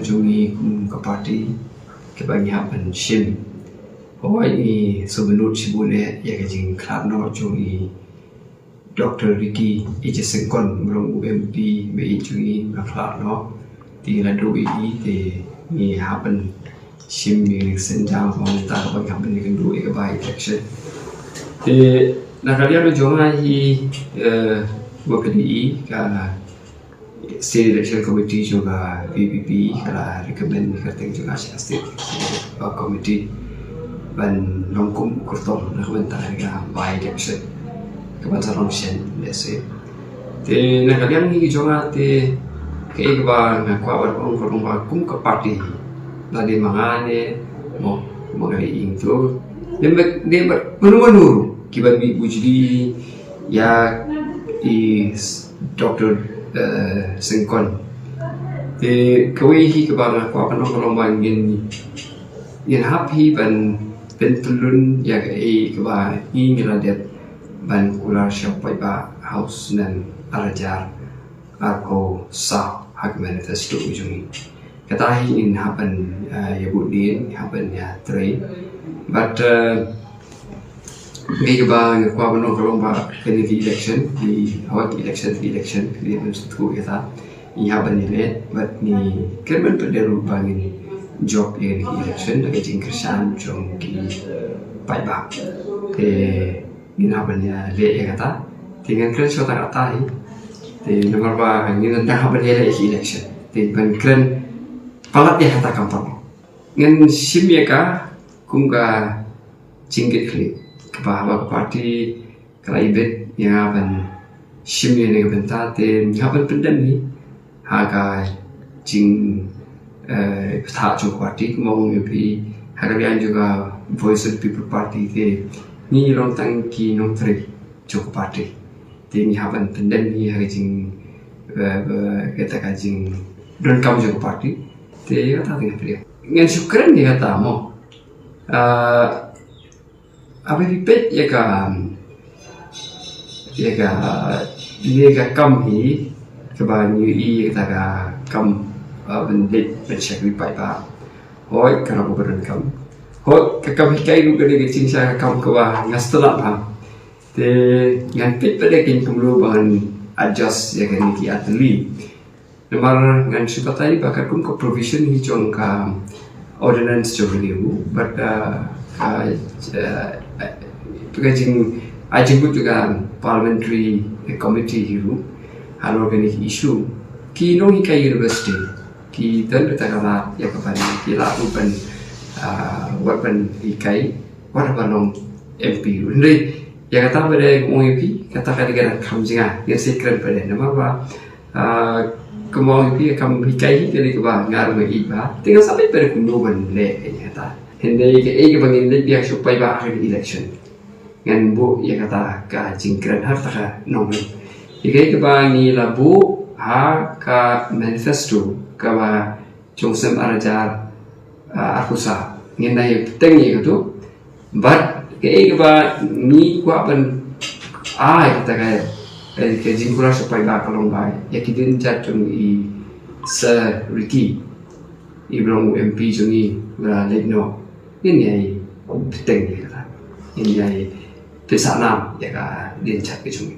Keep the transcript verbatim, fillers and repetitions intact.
jong ngi kum ka party kaba ngi hap ban shim. Hooid, ngi sngewbha shibun eh ïa ka jingkhlad noh jong i Doctor Ricky A J Syngkon, ba long u M P ba ïeit jong ngi, ba khlad noh. Te ngi la duh ïa i, te ngi hap ban shim ïa ka synjam ba mynta kaba ngi hap ban ïakynduh ïa ka by-election. Te na ka liang jong nga hi, eh, ba ka dei ka State Election Committee jong ka V P P ka la recommend ïa ka kyrteng jong ka sha State Executive Committee ban long kum u kyrtong na ka bynta ka by-election kaban sa long shen, let's say. Te na ka liang hi jong nga te kaei kaba nga kwah ban ong ka long ba kum ka party, la dei ma nga ne mo, ma nga ïing tu, dei ma, dei ma mano mano kiba mih bujli ïa i Doctor, eh, Syngkon. Te kawei hi kaba nga kwah ban ong ka long ba ngin, ngin hap hi ban pyntyllun ïa kaei kaba ngi, ngi la dep ban kular sha u paidbah ha u snem ar hajar arphew saw ha ka manifesto jong ngi. Kata hi ngin hap ban, eh, ïa bud dien, hap ban ïa trei. But, eh, kaei kaba nga kwah ban ong ka long ba kane ka election, ki, hooid, election, election, ki election shu tip ïa kata. Ngi hap ban ïaleh, but ngi kyrmen pat de ruh ba ngin jop ïa kane ka election da ka jingkyrshan jong ki paidbah. Te ngin hap ban ïaleh ïa kata. Te ngan kren shuwa tang katta hi. Te namar ba ngin dang hap ban ïaleh ïa ka election. Te ban kren palat ïa kata kam pat. Ngan shim ïa ka kum ka jingkitkhlieh kaba haba ka party ka la ibit ïa nga ban shim ïa kane ka bynta, te nga hap ban pyndem hi ha ka jing, eh, bthah jong ka party, kumba ong ïa phi, ha ka liang jong ka Voice of the People Party te ngi long tang ki nongtrei jong ka party. Te ngi hap ban pyndem hi ha ka jing, eh, ba, kata ka jingdonkam jong ka party. Te kata te nga pyrshah. Ngan shu kren ïa kata mo. Ah, haba phi peit ïa ka, ïa ka, ïa ka kam hi, kaba ngi ïohi ïa kata ka kam, ah, ban leit ban shakri paidbah. Hooid, ka long kaba donkam. Hooid, ka kam hikai ruh ka dei ka jingshai ka kam kaba nga sngewtynnat bha. Te ngan peit pat de kein kumno ba ngan adjust ïa kine ki artylli. Namar ngan shu batai ba katkum ka provision hi jong ka ordinance jong ka New, bad, uh, ka, uh, ka jing, ai jingmut jong ka parliamentary committee hi ruh halor kane ka issue. Ki nonghikai university ki don kata ka lad ïa ka ban, ki lah ruh ban, uh, wat ban hikai wat haba long M P ruh. Hynrei ïa kata pat de, ong ïa phi, kata ka dei ka kam jong nga, ngan sa kren pat de namar ba, ah, kumba ong ïa phi, ka kam hikai hi ka dei kaba nga ruh nga ïeit bha. Te ngan sa peit pat de kumno ban leh ïa kata. Hynrei kaei kaba ngin leit biang sha u paidbah ha ka election, ngan buh ïa kata ka jingkren ha kata ka nongrim. Ïa kaei kaba ngi la buh ha ka manifesto kaba jong u snem ar hajar, ah, arphew saw. Ngin nang ïa bteng ïa katu. Bad kaei kaba ngi kwah ban ai kata ka, eh, ka jingkular sha u paidbah ka long ba ïa ki dienjat jong i Sir Ricky, i ba long u M P jong ngi ba la leit noh, ngin ïa bteng ïa kata. Ngin ïa pynsah nam ïa ka dienjat ka jong ngi.